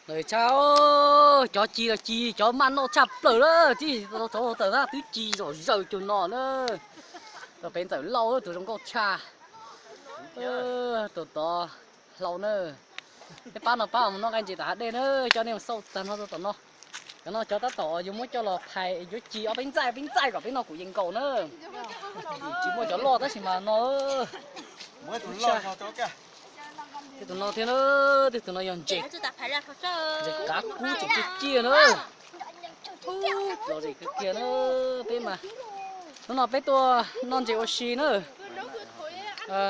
Lawv tshaj, cov ci los ci, cov maj noj tshaj plaws na, tib tau tawm na twb ci zom zaws cuag no na. Peb ntxawm lauj, tus zoo nkauj tshaj. Tus tod hlau na. Peb pab no pab mus noj nqaij ntses tom hav dej na, coj nej mus xauj tag no rau tom no. Cov no cov tab tom yuav muab coj los phais yuav ci ob peb ntxaij peb ntxaij kom peb noj kuv yeej nkaus na. Tsis muaj cov loj tab sis mas no. Tej tus no thiab na, tej tus no yog ntses, ntses kav kub tseem ciaj ciaj na. Lom zem kawg kiag na. Peb mas hnub no peb tuaj noj ntses ua si na.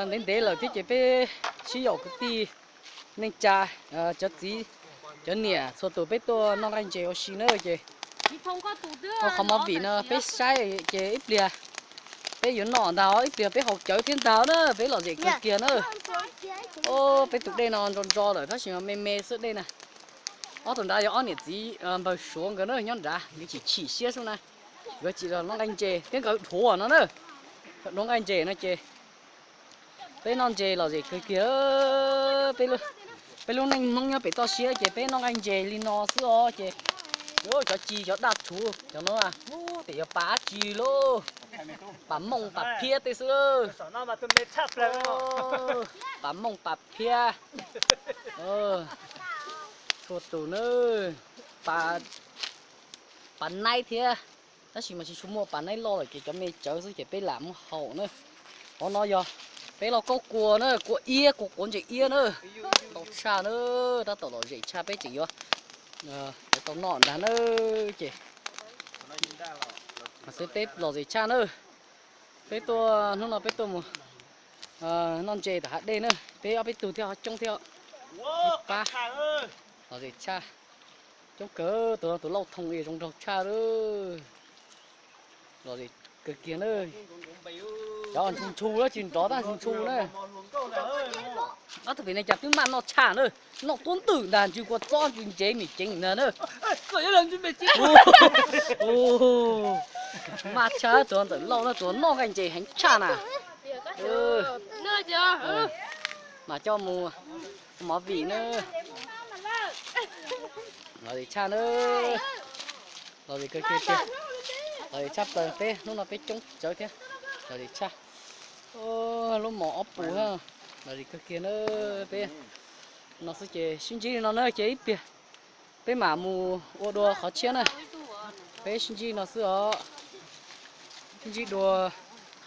Ntev ntev lawm thiab ces peb sib yaum kwv tij neej tsa, cov txiv cov niam txhua tus peb tuaj noj nqaij ntses ua si na ces ua qhov movie no peb saib ces ib pliag peb yuav noj ntag, ib pliag peb haus cawv thiab ntag na, peb lom zem kawg kiag na. Peb tus dej no ntso ntso lawm tab sis me me xwb dej na. Ob tug nrad yog ob niam txiv npawg Suav nkawd na, nyob nrad nkawd chim chim siab xwb na. Nkawd tsis los noj nqaij ntses thiab nkawd dhuav no na. Dhuav nqaij ntses no ces peb noj ntses lom zem kawg kiag. Peb lub neej Hmoob nyob pem toj siab ces peb noj nqaij ntses li no xwb os ces cov ci cov daj rhuv cov no tias yog pas dab tsi lauj. Pas mooj pas phiab tej xwb. Pas mooj pas phiab. Txhua tus na, pas naib thiab. Tab sis mas tsis tshua muaj pas naib loj lawm ces cov me cawv xwb ces peb lam muab haus na. Qhov no yog peb lauj kaub kua na, kua iab, kua quav ntses iab na. Ntau tshaj na, tab tom lom zem tshaj peb tseem yuav tau noj ntag na. Ces xwb peb lom zem tshaj na. Peb tuaj hnub no peb tuaj mus noj ntses tom hav dej na, peb ob peb tug thiab ho coob thiab. Pab lom zem tshaj. Coob kawg, tus no tus lauj thoo zoo nraug tshaj lawm. Lom zem kawg kiag na. Cov ntshus ntshus na, tsis nrov tab ntshus ntshus na. Ob tug pem ne cas twb maj noj tshaj na. Noj tuab ntwm ntag, ntsw kua txob ntsw ntsev mem ceev ntag na. Maj tshaj, tus ntxawm lauj na, tus noj nqaij ntses heev tshaj na. Mas coj mus movie na. Lom zem tshaj na. Lom zem kawg kiag tiag. Lom zem tshaj plaws, peb hnub no peb coob tsawv thiab. Lom zem tshaj. Lub mos ob pus, lom zem kawg kiag na. Peb no xwb ces sib ntsib li no na ces ib pliag peb mam mus ua dua qhov tshiab na. Peb sib ntsib no xwb os. Sib ntsib dua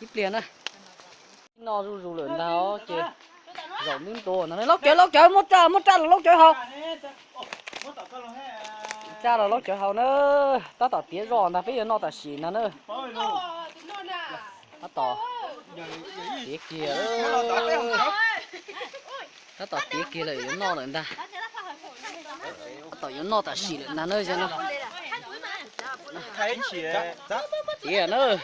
ib pliag na. Noj zuj zus lawm ntag ces zaum ntuj ntua no, lauj cawv lauj cawv, muab raj muab raj los lauj cawv haus. Raj los lauj cawv haus na. Tab tom tiav zoj ntag, peb yuav noj tam sim ntag na. Tab tom tiav kiag, tab tom tiav kiag lawm yuav noj lawm ntag. Tab tom yuav noj tam sim lawm ntag na. Tiav na. Tiav lawm,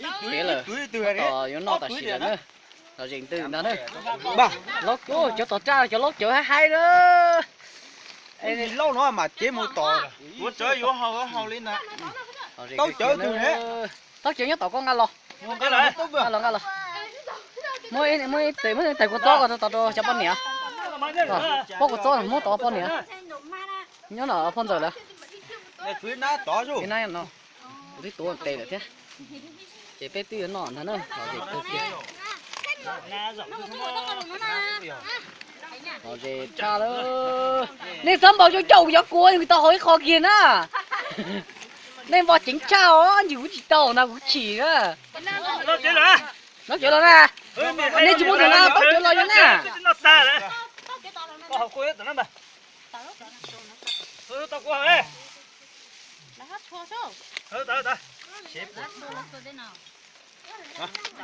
tab tom yuav noj tam sim lawm na. Los zem ntws ntag na. Cov tom raj cov lauj cawv haib haib na. Lauj no mas cev mus tom. Taub cawv twg ne? Taub cawv nyob tom, koj nqa los. Nqa los nqa los. Muab ib tais kua txob ko tod rau cov poj niam. Pob kua txob muab tom poj niam. Nyob no poj ntxawm lawm. Kuv twb tuav tes lawm thiab. Ces peb twb yuav noj ntag na, lom zem kawg kiag. Lom zem tshaj lawm. Nej txhob npau caum caum kuv cov kua, kuv tau haus ib qho kiag na. Nej npau ceev tshaj os, ntsis kuv tsis tau na, kuv chim na. Lauj cawv los na. Nej tsis muaj tus na, taub cawv los yog na.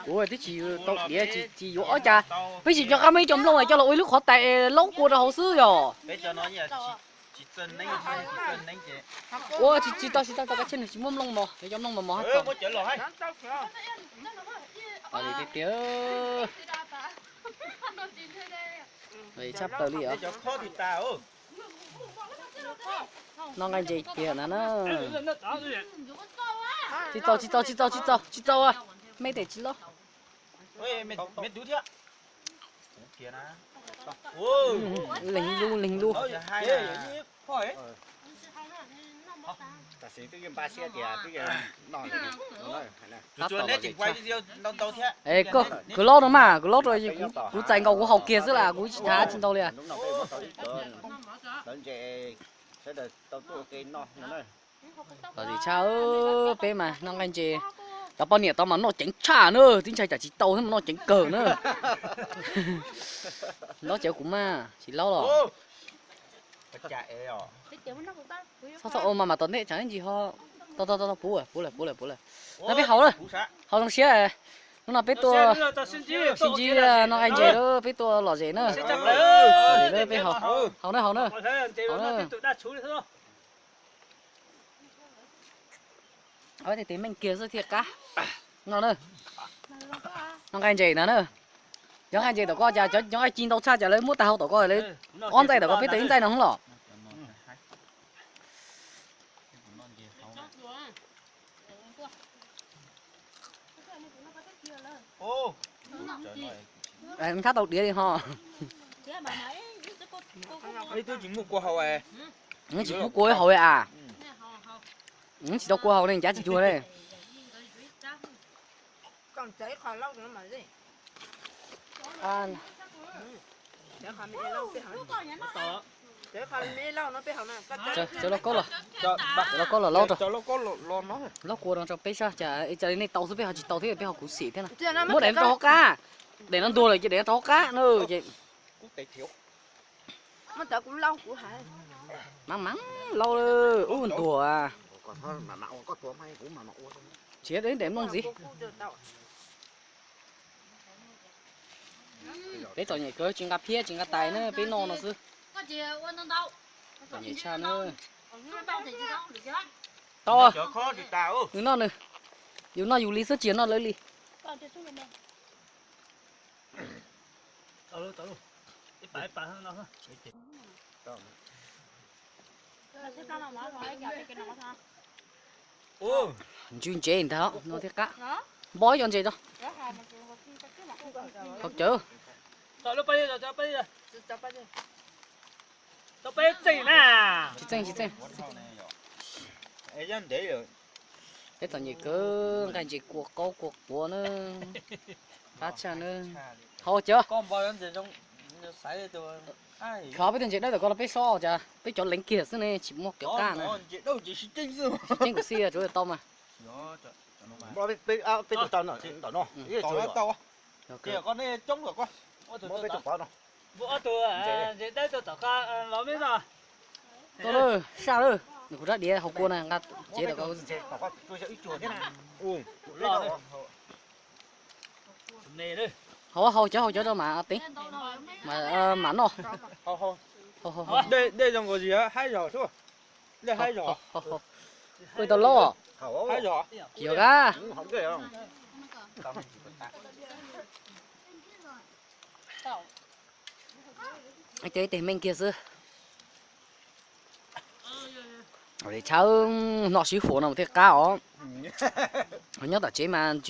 Kuv twb tsis tau diav, tsis yuav ob cas. Peb tsis nco qab muaj ib co nplooj coj los ua ib lub qhov tais laub kua rau hauv xwb yog. Ua tsis tau, tsis tau, tsis tau, tsis muaj nplooj mos, cov nplooj mos mos hab txaus. Tiag tiag. Tshaj plaws li os. Noj nqaij ntses tiag na na. Tsis txaus, tsis txaus, tsis txaus, tsis txaus, tsis txaus, me tes tsis loj. Me tub thiab. Kuv kiag na. Leeg lub leeg lub. Es koj, kuv laub no mas, kuv laub rau, kuv txais nkaus kuv haus kiag xwb las, kuv tsis thav tsis ntau li. Lom zem tshaj, peb mas noj nqaij ntses, cov poj niam tau mas noj ceev tshaj na, twb ntshai tsam tsis tau thiab mas noj ceev kawg na. Laub cawv kuv mas tsis laub los. Txhob txhob ua mas mas tom ntej tsam ib ntsis ho. Tau tau tau, puv lawm puv lawm puv lawm puv lawm. No peb haus lawm, haus zoo siab. Hnub no peb tuaj sib ntsib noj nqaij ntses lawm, peb tuaj lom zem na. Lom zem lawm peb haus, haus na haus na, haus na. Tes meej kiag xwb thiaj qab. No na, noj nqaij ntses ntag na. Cov nqaij ntses tom ko cas cov nqaij ci ntau tshaj cas lawv muab tag hau tom ko, lawv ob ntxaij tom ko peb tau ib ntxaij no hwv los. Nthab tau diav li ho. Tsis pub kua haus a. Tsis tau kua haus ne, ncav tsis cuag ne. Cov lauj kaub los, cov lauj kaub los laub rau, laub kua no rau peb saib cas ib co li nej tau xwb peb ho tsis tau thiab peb ho khuv xim thiab na. Muab daim no rau hauv qab, daim no ntuag lawm ces daim no rau hauv qab na ces. Mas mas lauj, ub ntuag. Nrhiav daim nplooj ntxiv. Peb txom nyem kawg tsis nqa phiab tsis nqa tais na, peb noj no xwb. Txom nyem tshaj na. Tau, nws noj nws, yus noj yus li xwb tsis yog noj lawv li. Ntswj ntsev ntag no thiab qab. Npo ib co ntses tso. Haus cawv. Tsis txeej tsis txeej. Peb txom nyem kawg, nqaij ntses kua qaub kua quav na. Qab tshaj na. Haus cawv. Khav peb tug ntses dawb tom ko los peb sob cas peb cov leev kiag xwb ne tsis muaj kev qab na. Tsis tseeb kuv xij tsuav tau mas. Tau lawm, saj lawm, kuv rab diav haus kua na nqa cev tom ko. Haus, haus cawv haus cawv rau mam teev, mam noj. Ua tau laub os. Tsis yog kab. Cov ib teg meej kiag xwb. Tshawb, noj sib huam no mas thiaj qab os. Nyob tom tsev mas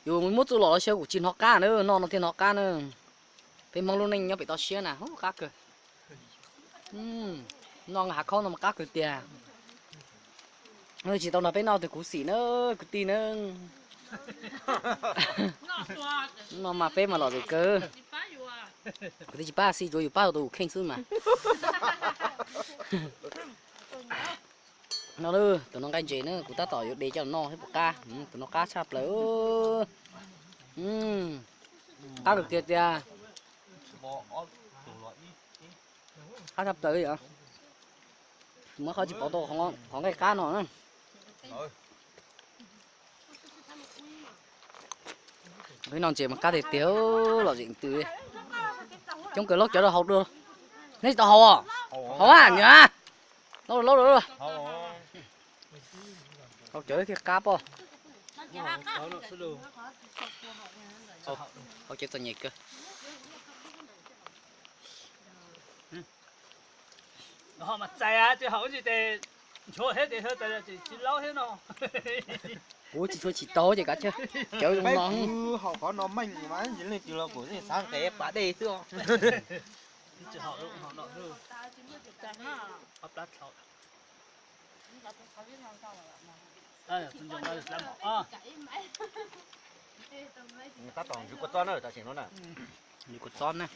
yus muab txuj lom los xyaw kuj tsis hnov qab na, noj no thiaj hnov qab na. Peb Hmoob lub neej nyob pem toj siab na, qab kawg. Noj hav khaub no mas qab kawg tiag. Tsis tau nrog peb noj tus khuv xim na, kwv tij na. No mas peb mas lom zem kawg. Kwv tij tsis pab xij, tsuav yus pab tus kheej xwb mas. No, tus no nqaij ntses na, kuv tab tom yuav de coj los noj thiab puas qab. Tus no qab tshaj plaws. Qab kawg kiag tiag. Qab tshaj plaws li os. Muab qhov tsis pov tau qhov nqaij qab no na. No ntses mas qab tiag tiag, lom zem twg. Coob kawg, laub cawv rau haus dua. Neb tsis tau haus os? Haus a, nws a. Laub, laub, laub. Haus cawv thiaj qab pob. Haus cawv txom nyem kawg. Txais tsis haus, nchuav thiab ces tsis laub thiab no. Kuv tsis tshua tsis tau ces kav tsij cawv zoo no. Haus qhov no meej mas leej twg los kuj xav nqes pas dej xwb. Tab tom ntsws kua txob na, tam sim no na. Ntsws kua txob na.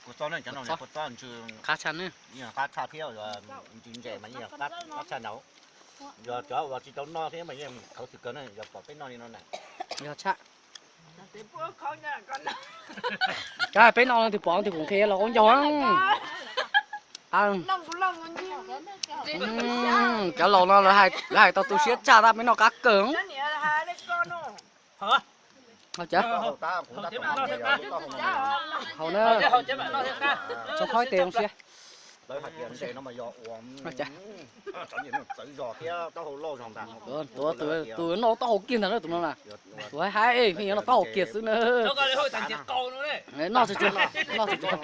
Kua txob na, cov no kua txob ntsws qab tshaj na. Qab tshaj thiab, ntsws ntses mas yeej qab tshaj ntawd. Yog cov uas tsis tau noj thiab mas yeej khauv xwm kawg na, yog pom peb noj li no na. Yog tshaj. Cov peb noj no tus pom tus pum qhia los ua ncaug. Cov laus no lawv hais tau tu siab tshaj tab peb noj qab kawg. Haus na, tso qhov ib tes zoo siab. Tus noj taub hau kiag ntag na tus no na. Tus haib haib pheej yuav noj taub hau kiag xwb na. Noj tsuag tsuag, noj tsuag tsuag.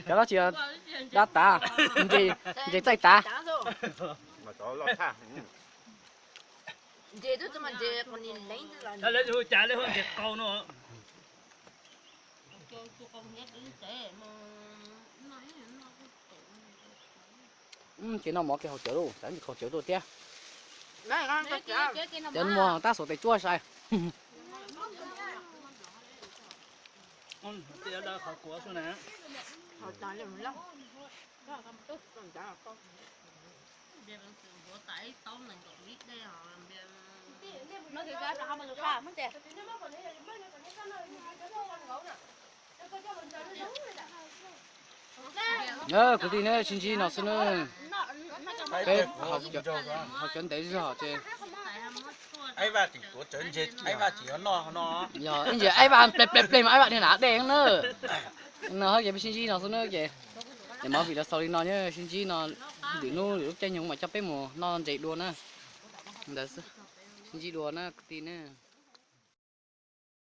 Cov no tsis dab tav, ntses txaij tav. Ces no mov kev haus cawv lauj, xav ntsis haus cawv tuaj thiab. Cawv muag tab saum tes tsuab sai. Kwv tij ne, sib ntsib no xwb na. Peb haus cawv ntev zog ces. Yog ib ntsis aib vaj ple ple ple mas aib vaj niag hnav dej na. No ces peb sib ntsib no xwb na ces. Ces mov vim los xaus li no, sib ntsib no, lwm hnub lwm lub caij nyoog mas coj peb mus noj ntses dua na. Ntawd xwb, sib ntsib dua na kwv tij ne.